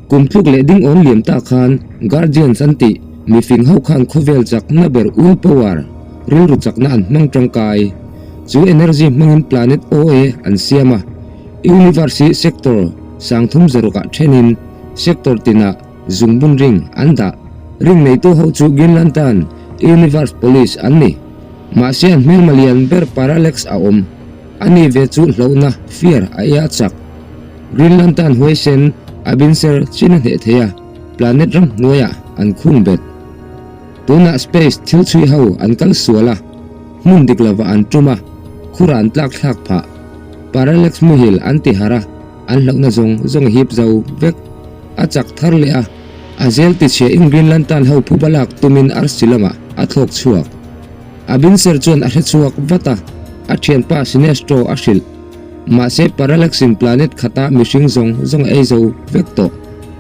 Kum tluk leh ding awn liam ta khan Guardians an tih mifing ho khan khawvel chakna ber will power, rilru chakna an hmang tangkai. Chu energy hmangin planet OA an siam a, universe hi sector sangthum zarukah thenin sector tinah zungbun ring an dah. Ring neitu ho chu Green Lantern Universe Police an ni. Mahse an hmelma lian ber Parallax a awm. Ani ve chu hlauhna, fear, a ea chak. Green Lantern huaisen a binser chin a hneh thei a, planet ram hnuaiah an khung bet. Tunah space thil chhui ho an kal sual a, hmun dik lovah an tum a, khurah an tlak thlak phah. Parallax muhil an ti harh a, an hlauhna zawng zawng a hip zo vek. A chak thar leh a, a zel tichhia in Green Lantern ho phuba lak tumin arsi lamah a thlawk chhuak. A binser chuan a hre chhuak vat a, a thianpa Sinestro a hrilh. Mahse Parallax-in planet khata mihring zawng zawng a ei zo vek tawh.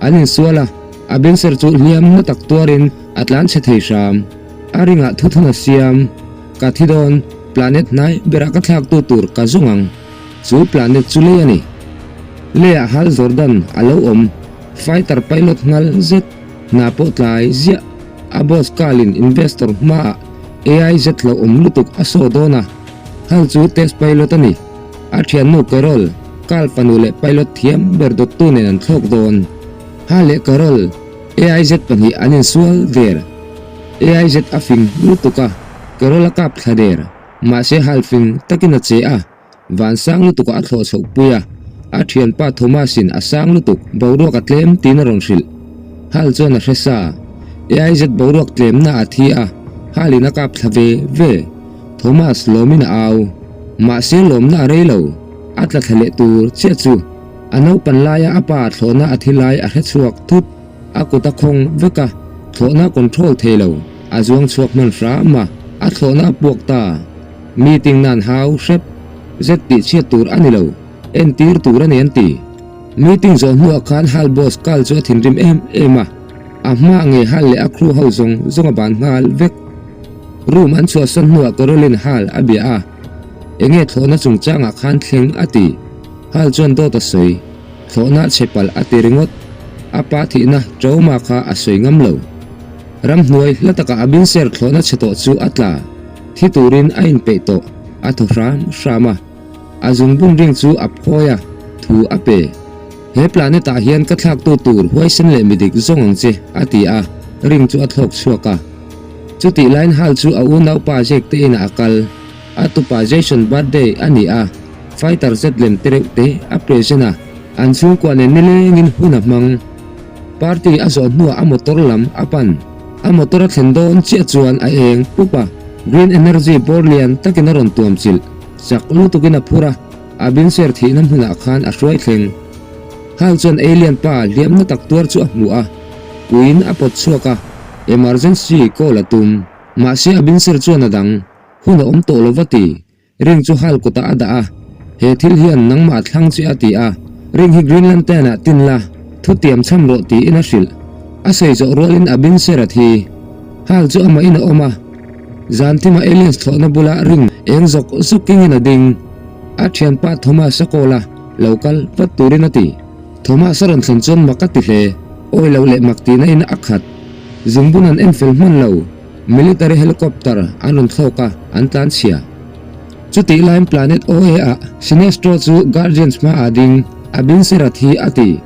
An insual a, a binser chu hliam na tak tuarin a tlan chhe thei hram. A ringah thuthun a siam. Ka thi dawn, planet hnai berah ka thlaktu tur ka zawng ang. Chu planet chu lei a ni. Leiah Hal Jordan a lo awm, fighter pilot nghal zet, hna pawh tlai ziah. A boss Carl-in investor hmaah AI zet hlauhawm lutuk a saw dawn a, Hal chu test pilot a ni. A thiannu Carol, Carl fanu leh pilot thiam ber dawttu nen an thlawk dawn. Hal leh Carol, AIZ pahnih an insual der. AIZ a fing lutuk a, Carol a kap thla der. Mahse Hal fing takin a che a, van sang lutukah a thlawh chhoh pui a. A thianpa Thomas-in a sang lutuk, boruak a tlem tiin a rawn hrilh. Hal chuan a hre sa. AIZ boruak tlemna a thi a, Hal-in a kap thla ve ve. Thomas lawmin a au. Mahse lawmna a rei lo. A tla thla leh tur chiah chu a naupan laia a pa thlawhna a thi lai a hre chhuak thut. A kut a khawng vek a, thlawhna control thei lo. A zuang chhuak hman hram a, a thlawhna a puak ta. Meeting nan hau hrep zet tih chhiat tur a ni lo, entir tur a ni an ti. Meeting zawh hnuah khan Hal boss Carl chu a thinrim em em a, a hma ngei Hal leh a crew ho zawng zawng a ban nghal vek. Room an chhuahsan hnuah Caroline Hal a bia a, Enge thlawhna chungchangah khan thleng a ti. Hal chuan dawt a sawi. Thlawhna chhe palh a ti ringawt. A pa thihna trauma kha a sawi ngam lo. Ramhnuai hla takah a binser thlawhna chhe tawh chu a tla. Thi turin a inpeih tawh. A thaw hram hram a. A zungbun ring chu a phawi a, thu a pe. He planet ah hian ka thlaktu tur huaisen leh midik zawng ang che, a ti a, ring chu a thlawk chhuak a. Chutih laiin Hal chu a unaupa Jake te inah a kal. A tupa Jason birthday a ni a, fighter jet lem te reuh te a present a, an chhungkua nen nilengin hun a hmang. Party a zawh hnuah a motor lam a pan. A motor a thlen dawn chiah chuan a eng pup a, green energy bawr lian takin a rawn tuam chilh. Chak lutukin a phur a, a binser thihna hmunah khan a hruai thleng. Hal chuan alien pa hliamna tak tuar chu a hmu a, puiin a pawt chhuak a, emergency call a tum. Mahse a binser chuan a dang, hun a awm tawh lo va ti. Ring chu hal kutah a dah a, he thil hian nangmah a thlang che a ti a, ring hi Green Lantern ah tin la, thu tiam chham rawh tiin a hrilh. A sawi zawh rualin a binser a thi. Hal chu amahin a awm a, zan thimah aliens thlawhna bula ring eng zawk zawk kengin a ding. A thianpa Thomas a call a, lo kal vat turin a ti. Thomas a rawn thlen chuan mak a ti hle, awi lo leh mak tihna in a khat. Zungbun an en fel hman lo, military helicopter an rawn thlawk a, an tlan chhia. Chutih laiin Planet OA ah Sinestro chu Guardians hmaah a ding, a bin ser a thi a ti.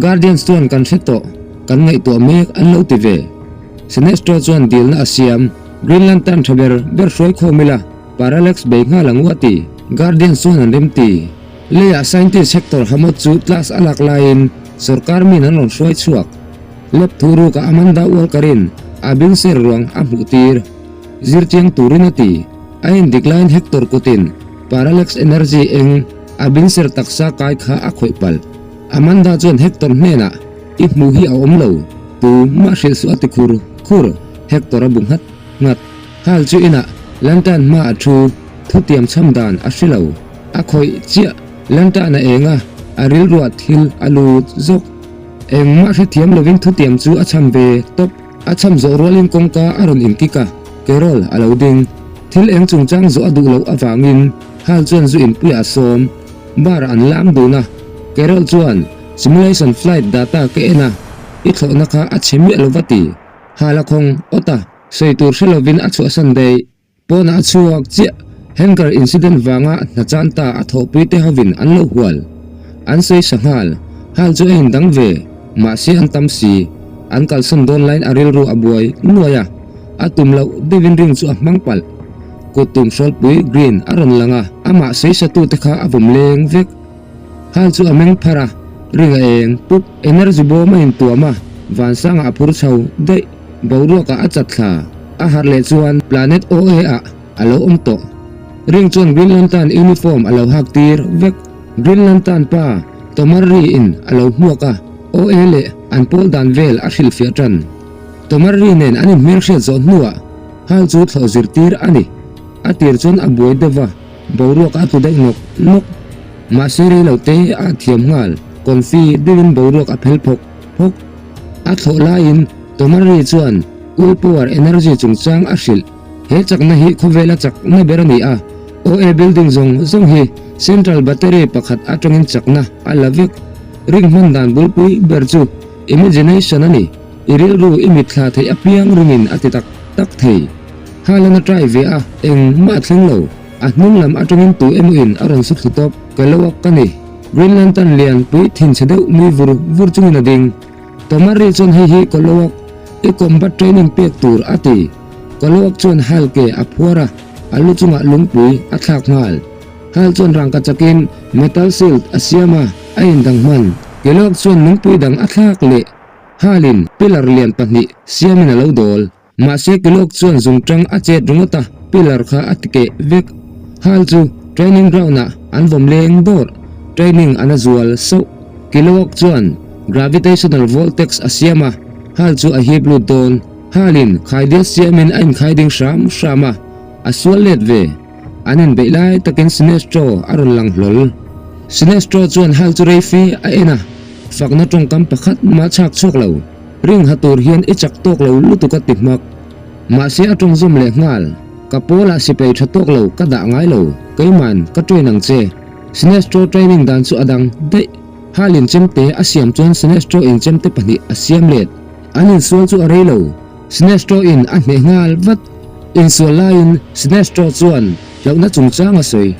Guardians chuan kan hre tawh, kan ngaihtuah mek an lo ti ve. Sinestro chuan dilna a siam, Green Lantern tha ber ber hruai khawm ila, Parallax bei nghal ang u a ti. Guardians chuan an rem ti. Leiah scientist Hector Hamot chu class a lak laiin sorkar min an rawn hruai chhuak. Lab thu rukah Amanda Walker-in a binser ruang a hmuh tir. Zirchiang turin a ti. A indik laiin Hector kutin Parallax energy eng a binser taksa kai kha a khawih palh. Amanda chuan Hector hnenah, I hmuh hi a awm lo, tu mah hrilh suh a ti khur khur. Hector a bu nghat nghat. Hal chu inah Lantern hma a thu, thutiam chham dan a hre lo. A khawih chiah, Lantern a eng a, a rilruah thil a lut zawk. Engmah hrethiam lovin thutiam chu a chham ve tawp. A chham zawh rualin kawngka a rawn inkik a, Carol a lo ding. Thil eng chungchang zawh a duh loh avangin Hal chuan zu inpuiah a sawm. Bar ah an lam dun a, Carol chuan simulation flight data ka en a. I thlawhna kha a chhe miah lo va ti. Hal a khawng awt a, sawi tur hre lovin a chhuahsan daih. Pawnah a chhuak chiah. Hangar incident vanga hna chan ta a thawhpui te hovin an lo hual. An sawi sa nghal. Hal chu a indang ve. Mahse an tam si. An kalsan dawn laiin a rilru a buai nuai a. A tum loh deuhin ring chu a hmang palh. Kut tum hrawlpui green a rawn lang a, amah sawi satute kha a vawm leng vek. Hal chu a meng phar a, ring a eng pup. Energy bawm a intuam a, vansangah a phur chho daih. Boruakah a chat thla. A harh leh chuan Planet OA ah a lo awm tawh. Ring chuan Green Lantern uniform a lo hak tir vek. Green Lantern pa Tomarri in a lo hmuak a, OA leh an pawl dan vel a hrilhfiah tan. Tomarri nen an inhmelhriat zawh hnuah Hal chu thlawh zirtir a ni. A tir chuan a buai deuh va, boruak a tlu deuh nawk nawk. Mahse rei lo te a thiam nghal, confi deuhin boruak a phel phawk phawk. A thlawh laiin Tomarri chuan Will Power Energy chungchang a hrilh. He chakna hi khawvela chakna ber a ni a, OA building zawng zawng hi central battery pakhat atangin chakna a la vek. Ring hman dan bulpui ber chu imagination a ni. I rilru i mitthla theih apiang ringin a ti tak tak thei. Halan a try ve a, engmah a thleng lo. A hnung lam atangin tu emaw in a rawn su thlu tawp. Ka lo a ka ni. Green Lantern lian pui thinchhe deuh nui vur vur chungin a ding. Tomari chuan hei hi Koloak i combat training pek tur a ti. Koloak chuan Hal ke a phuar a, a lu chungah lungpui a thlak nghal. Hal chuan rangka chakin metal shield a siam a, a indang hman. Koloak chuan lungpui dang a thlak leh. Halin pillar lian pahnih siamin a lo dawl. Mahse Kilawk chuan zungtang a chet ringawt a, pillar kha a ti keh vek. Hal chu training ground ah an vawm leng dawr, training an a zual sauh. Kilawk chuan gravitational vortex a siam a, Hal chu a hip lut dawn. Halin khaidiat siamin a inkhai ding hram hram a, a sual let ve. An inbeih lai takin Sinestro a rawn lang hlawl. Sinestro chuan Hal chu rei fe a en a, fakna tawngkam pakhat mah chhak chhuak lo. Ring ha tur hian i chak tawk lo lutuk a ti hmak. Mahse a tawng zawm leh nghal. Ka pawlah sipai tha tawk lo ka dah ngai lo, keiman ka train ang che. Sinestro training dan chu a dang daih. Hal inchemte a siam chuan Sinestro inchemte pahnih a siam let. An insual chu a rei lo. Sinestro in a hneh nghal vat. Insual laiin Sinestro chuan hlauhna chungchang a sawi.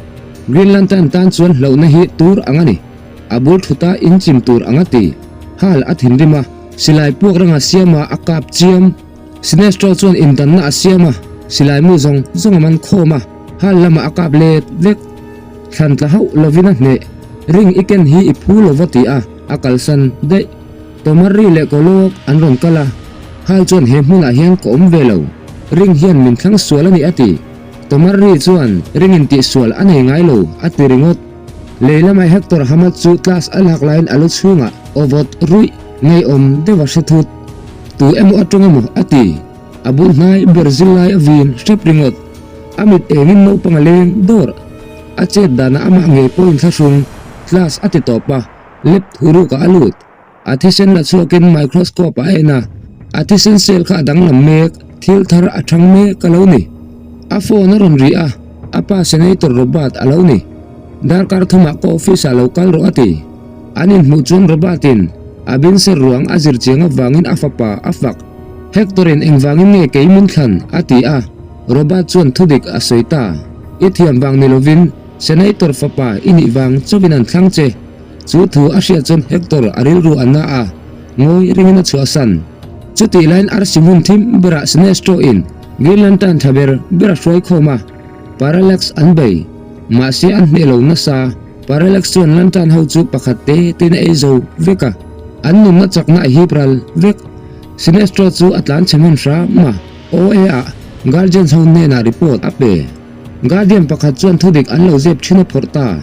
Green Lantern tan chuan hlauhna hi tur ang a ni. A bul thuta inchim tur ang a ti. Hal a thinrim a, silai puak ranga siama a kap chiam. Sinestro chuan indanna a siam a, silai mu zawng zawng a man khawm a, hal lamah a kap let vek. Thlan tla hauh lovin a hneh. Ring i ken hi i phu lo va ti a, a kalsan daih. Tomarri leh Kolok an rawn kal a, Hal chuan he hmunah hian ka awm ve lo, ring hian min thlang sual a ni a ti. Tomarri chuan ring in tihsual a nei ngai lo a ti ringawt. Lei lamah Hector Hamad chu class a lak laiin a lu chhungah aw vawt ruih ngeiawm deuh a hre thut. Tu emaw atang emaw a ti. A bul hnai ber zil lai a vin hrep ringawt. A mit engin naupang a leng dawr. A chet danah amah ngei pawhin thlahrung class a ti tawp a, lep thurukah a lut. A thisen la chhuakin microscope a en a, a thisen cell kha a danglam mek, thil thar a thang mek a lo ni. A phone a rawn ri a, a pa Senator Robert a lo ni. Darkar thumah ka office ah lo kal rawh a ti. An inhmuh chuan Robert in a binser ruang a zir chiang avangin a fapa a fak. Hector in engvangin nge kei min thlan a ti a, Robert chuan thudik a sawi ta. I thiam vang ni lovin Senator fapa i nih vang chauhin an thlang che. Chu thu a hriat chuan Hector a rilru a na a, ngawi ringin a chhuahsan. Chutih laiin arsi hmun thim berah Sinestro in Green Lantern tha ber ber a hruai khawm a, Parallax an bei. Mahse an hneh lo nasa, Parallax chuan Lantern ho chu pakhat te tein a ei zo vek a, an nunna chakna a hip ral vek. Sinestro chu a tlan chhe hman hram a, OA ah Guardians ho hnenah report a pe. Guardian pakhat chuan thudik an lo zep thin a phawrh ta.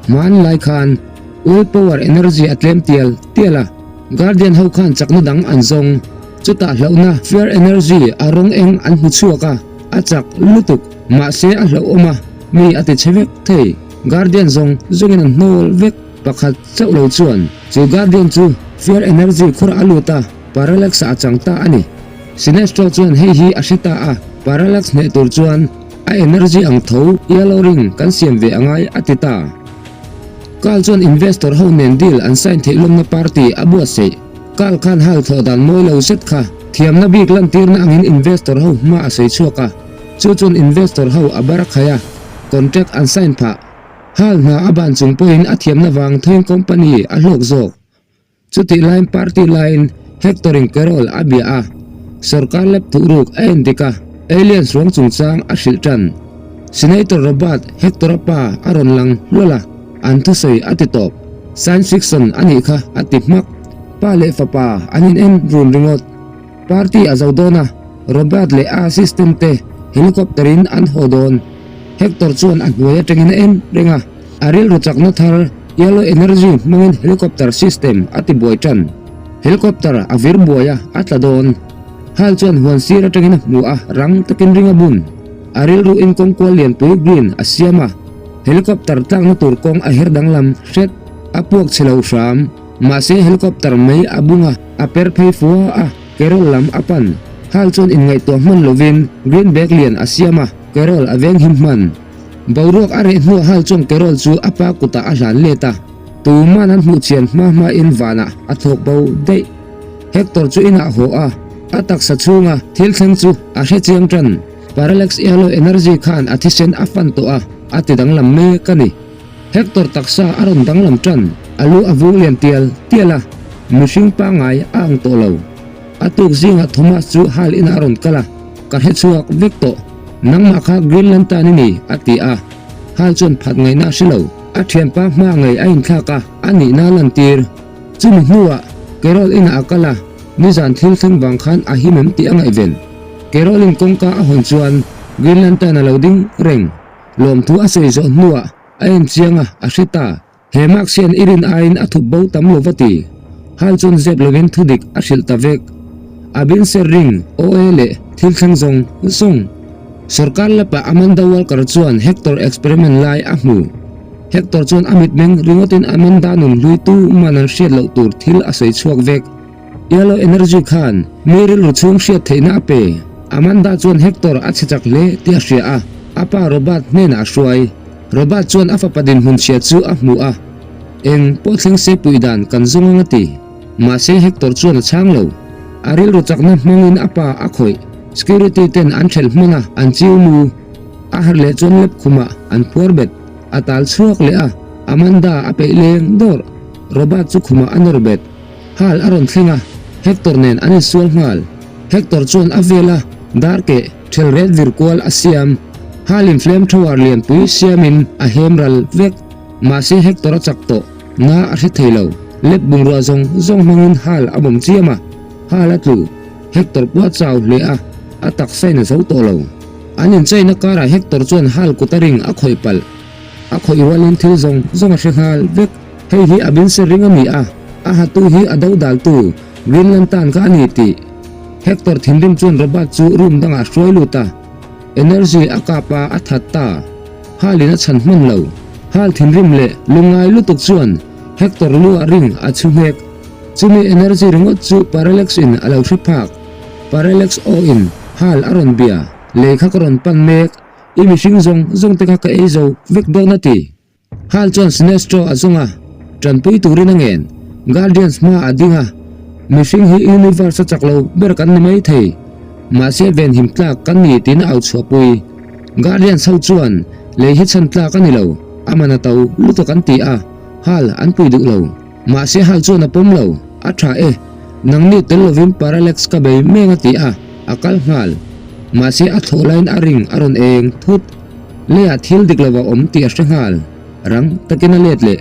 Hmanlai khan Will Power Energy a tlem tial tial a, Guardian ho khan chakna dang an zawng. Chutah hlauhna Fear Energy a rawng eng an hmu chhuak a, a chak lutuk. Mahse a hlauhawm a, mi a ti chhe vek thei. Guardian zawng zawngin an hnawl vek. Pakhat chauh lo chuan chu Guardian chu Fear Energy khawrah a lut a, Parallax ah a chang ta a ni. Sinestro chuan hei hi a hre ta a, Parallax hneh tur chuan A energy ang tho yellow ring kan siam ve angai a ti ta. Carl chuan investor ho nen deal an sign theih lawmna party a buatsaih. Carl khan hal thawh dan mawi lo zet kha thiamna bik lantirna angin investor ho hma a sawi chhuak a, chu chuan investor ho a bar a khai a, contract an sign phah. Hal hna a ban chung pawhin a thiamna vang thoin company a hlawk zawk. Chutih laiin party laiin Hector in Carol a bia a, sorkar lab thuhruk a en dik a, aliens ruang chungchang a hrilh tan. Senator Robert Hector-a pa a rawn lang hlual a, an thusawi a ti tawp. Science fiction a nih kha a ti hmak. Pa leh fapa an in en run ringawt. Party a zo dawn a, Robert leh a assistant te helicopter in an haw dawn. Hector chuan a hnuai atangin a en reng a. A rilru chakna thar Yellow Energy hmangin helicopter system a ti buai tan. Helicopter a vir buai a, a tla dawn. Hal chuan huan sir atangin a hmu a, rang takin ring a bun. A rilru in kawng kual lianpui green a siam a, helicopter tlakna tur kawng a her danglam hret. A puak chhe lo hram. Mahse helicopter mai a bung a, a per phei fua a, Carol lam a pan. Hal chuan inngaihtuah hman lovin green bag lian a siam a, Carol a venghim hman. Boruak a reh hnuah hal chuan Carol chu a pa kutah a hlan let a, tuman an hmuh chian hma hmain vanah a thawk bo daih. Hector chu inah a haw a, a taksa chhunga thil thleng chu a hre chiang tan. Parallax Yellow Energy khan a thisen a fan tawh a, a ti danglam mek a ni. Hector taksa a rawn danglam tan, a lu a vung lian tial tial a, mihring pangngai a ang tawh lo. A tuk zingah Thomas chu hal inah a rawn kal a, Ka hre chhuak vek tawh. Nangmah kha Green Lantern i ni, a ti a. Hal chuan phat ngaihna a hre lo. A thianpa hma ngei a inthlak a, a nihna a lantir. Chumi hnuah Carol inah a kal a, nizan thil thleng vang khan a him em tih a ngaihven. Carol in kawngka a hawn chuan Green Lantern a lo ding reng. Lawmthu a sawi zawh hnuah a en chiang a, a hre ta. He marks hian i rin aiin a thup bo tam lo va ti. Hal chuan zep lovin thudik a hrilh ta vek. A bin ser ring, OA leh thil thleng zawng zawng. Sorkar lapa Amanda Walker chuan Hector experiment lai a hmu. Hector chuan a mitmeng ringawtin Amanda nun hlui tu man an hriat loh tur thil a sawi chhuak vek. Yellow Energy khan mi rilru chhung hriat theihna a pe. Amanda chuan Hector a chhe chak hle tih a hria a, a pa Robert hnenah a hruai. Robert chuan a fapa dinhmun chhia chu a hmu a, Eng pawh thleng se puih dan kan zawng ang a ti. Mahse Hector chuan a chhang lo. A rilru chakna hmangin a pa a khawih. Security ten an thelh hman a, an chiu mu. A harh leh chuan lep khumah an phuar bet. A tal chhuak leh a, Amanda a peih leng dawrh. Robert chu khumah a nawr bet. Hal a rawn thleng a, Hector nen an insual nghal. Hector chuan a vel a, dar keh thel ret vir kual a siam. Halin flame thrower lianpui siamin a hem ral vek. Mahse Hector a chak tawh, na a hre thei lo. Lep bungrua zawng zawng hmangin Hal a bawm chiam a, Hal a tlu. Hector pawh a chau hle a, a taksa in a zo tawh lo. An inchaina karah Hector chuan Hal kut a ring a khawih palh. A khawih rualin thil zawng zawng a hre nghal vek. Hei hi a bin ser ring a ni a, a hatu hi a dodaltu Green Lantern kha a ni tih. Hector thinrim chuan Robert chu room dangah a hruai lut a, energy a kap a, a that ta. Halin a chhan hman lo. Hal thinrim leh lungngai lutuk chuan Hector lu ah ring a chhu nghek. Chumi energy ringawt chu Parallax in a lo hre phak. Parallax aw in Hal a rawn bia, lei kha ka rawn pan mek, i mihring zawng zawng te kha ka ei zo vek dawn a ti. Hal chuan Sinestro a zawng a, tanpui turin a ngen. Guardians hma a ding a, mihring hi universe a chak lo ber kan ni mai thei, mahse venhim tlak kan ni tiin a au chhuahpui. Guardians ho chuan lei hi chhan tlak a ni lo, a man a to lutuk an ti a, Hal an pui duh lo. Mahse Hal chuan a pawm lo, a tha e, nangni tel lovin Parallax ka bei meng a ti a, a kal nghal. Mahse a thlawh laiin a ring a rawn eng thut. Leiah thil dik lo a awm tih a hre nghal. Rang takin a let leh.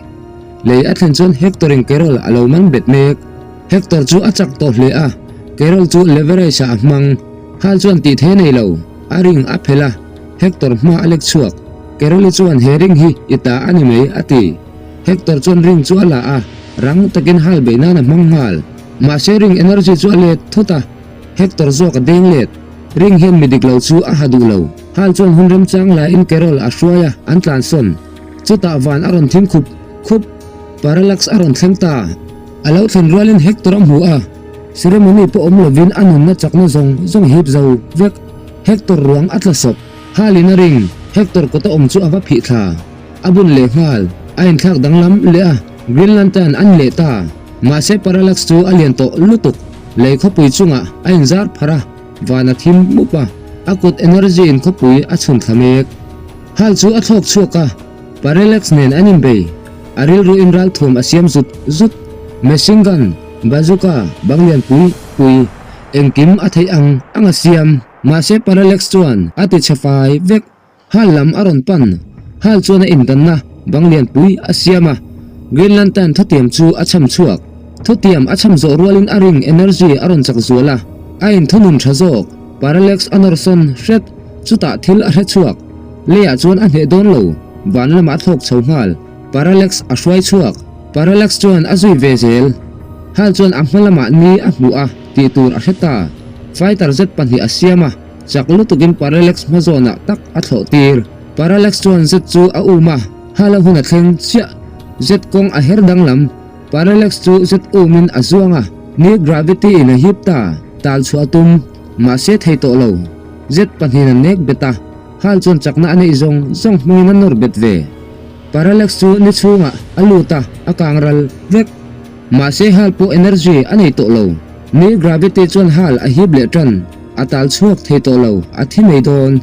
Lei a thlen chuan Hector-in Carol a lo man bet mek. Hector chu a chak tawh hle a, Carol chu leverage ah a hmang. Hal chuan tih thei a nei lo, a ring a phelh a, Hector hma a lek chhuak. Carol-i chuan he ring hi i ta a ni mai a ti. Hector chuan ring chu a la a, rang takin hal beih nan a hmang nghal. Mahse ring energy chu a let thut a, Hector zawk a deng let. Ring hian mi dik lo chu a ha duh lo. Hal chuan hun remchang laiin Carol a hruai a, an tlansawn. Chutah van a rawn thim khup khup. Parallax a rawn thleng ta. A lo thlen rualin Hector a hmu a, ceremony pawh awm lovin a nunna chakna zawng zawng hip zo vek. Hector ruang a tla sawp. Halin a ring, Hector kawta awm chu a va phih thla. A bun leh nghal. A inthlak danglam leh a, Green Lantern an leh ta. Mahse Parallax chu a lian tawh lutuk. Lei khawpui chungah a inzar pharh a, van a thim mup a, a kut energy in khawpui a chhun thla mek. Hal chu a thlawk chhuak a, Parallax nen an inbei. A rilru in ralthuam a siam zut zut. Machine gun, bazooka, bang lian pui pui, engkim a theih ang ang a siam. Mahse Parallax chuan a ti chhe fai vek. Hal lam a rawn pan. Hal chuan a indanna bang lianpui a siam a, Green Lantern thutiam chu a cham chhuak. Thutiam a cham zawh rualin a ring energy a rawn chak zual a, a inthunun tha zawk. Parallax a nawr sawn hret, chutah thil a hre chhuak. Leiah chuan a hneh dawn lo, van lamah a thlawk chho nghal. Parallax a hruai chhuak. Parallax chuan a zui ve zel. Hal chuan a hma lamah ni a hmuh a, tih tur a hre ta. Fighter jet pahnih a siam a. Chak lutukin Parallax hma zawnah tak a thlawh tir. Parallax chuan zet chu a um a, hala hun a thleng chiah. Zet kawng a her danglam. Parallax chu zet umin a zuang a, ni gravity in a hip ta, tal chhuah a tum. Mahse thei tawh lo. Zet pahnihin a nek bet a, hal chuan chakna a neih zawng zawng hmangin a nawr bet ve. Parallax chu ni chhungah a lut a, a kang ral vek. Mahse hal pawh energy a nei tawh lo. Ni gravity chuan hal a hip leh tan, a tal chhuak thei tawh lo, a thi mai dawn.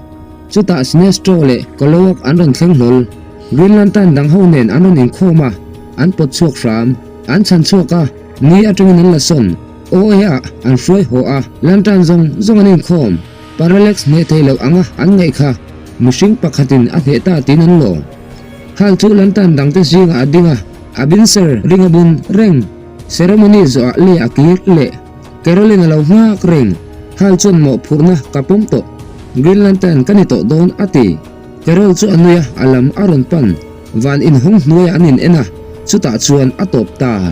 Chutah Sinestro leh Koloak an rawn thleng hlawl. Green Lantern dang ho nen an rawn inkhawm a, an pawt chhuak hram. An chhan chhuak a, ni atangin an la sawn. OA ah an hruai haw a, Lantern zawng zawng an inkhawm. Parallax hneh thei loh anga an ngaih kha mihring pakhatin a hneh ta tiin an lawm. Hal chu lantern dangte zingah a ding a, a binser ring a bun reng. Ceremony zawhah lei a kir leh. Caroline a lo nghak reng. Hal chuan mawhphurhna ka pawm tawh. Green Lantern ka ni tawh dawn a ti. Carol chu a nui a, a lam a rawn pan. Van inhawng hnuaiah an in en a, chutah chuan a tawp ta.